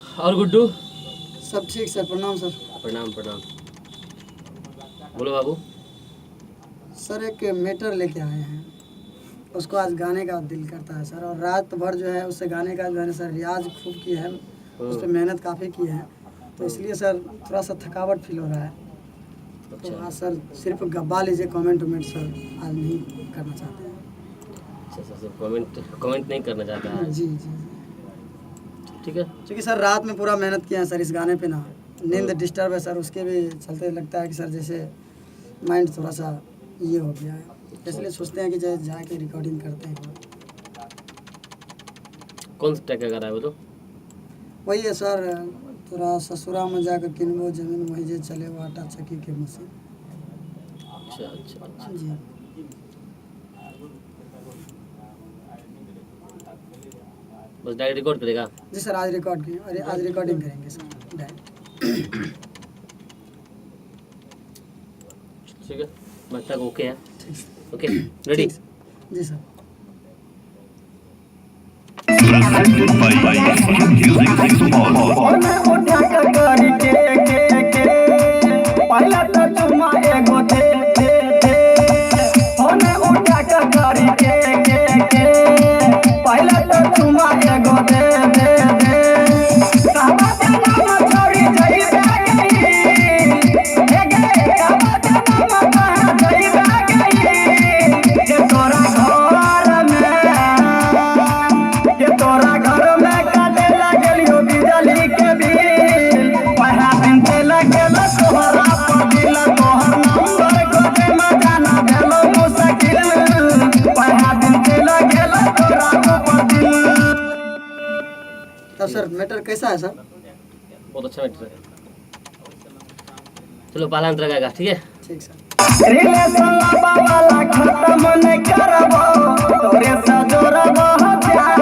और गुड्डू? सब ठीक सर, प्रणाम सर। प्रणाम प्रणाम। बोलो बाबू। सर एक मैटर लेके आए हैं, उसको आज गाने का दिल करता है सर, और रात भर जो है उससे गाने का जो है ना सर रियाज खूब की है, उस पर मेहनत काफ़ी की है, तो इसलिए सर थोड़ा सा थकावट फील हो रहा है। तो अच्छा आज सर सिर्फ गब्बा लीजिए, कमेंट वमेंट सर आज नहीं करना चाहते हैं। अच्छा अच्छा, सिर्फ कमेंट कमेंट नहीं करना चाहता है? जी जी जी। ठीक है। क्योंकि सर रात में पूरा मेहनत किया है सर इस गाने पे ना, नींद डिस्टर्ब है सर, उसके भी चलते लगता है कि सर जैसे माइंड थोड़ा सा ये हो गया है, इसलिए सोचते हैं कि जैसे जाके रिकॉर्डिंग करते हैं। कौन सा ट्रैक का रहा है बोलो? वही है सर, थोड़ा ससुरा में जाकर किनबो जमीन वही जे चले वो आटा चक्की के मशीन। अच्छा अच्छा अच्छा। जी। बस डायरेक्ट रिकॉर्ड करेगा? जी सर, आज रिकॉर्ड की, अरे आज रिकॉर्डिंग करेंगे सर डायरेक्ट। ठीक है, बस तक ओके है। ठीक सर। Okay, ready? ठीक सर। जी sir. Presented by Music Supaul. उठा के करी के पहला तो चुमा एगो दे दे दे, फोन उठा के करी के पहला तो चुमा एगो दे दे दे, कहवा के नाम छोड़ी जइबे गई, हे गे कहवा के नाम कहाँ जइबे गई, जे तोरा घर में, के तोरा घर में काटे लगलियो बिजली के बिल, पहला दिन ते लगल तोहरा पर दिल, तोहर नंबर खोजे में जाना भेलो मुश्किल, पहला दिन ते लगल तोरा पर दिल। तब सर मैटर कैसा है सर? बहुत अच्छा मैटर है। चलो पहला अंतर गाएगा, ठीक है? ठीक सर। रिलेशन वाला खत्म नहीं करबो, तोरे से जोड़बो प्यार।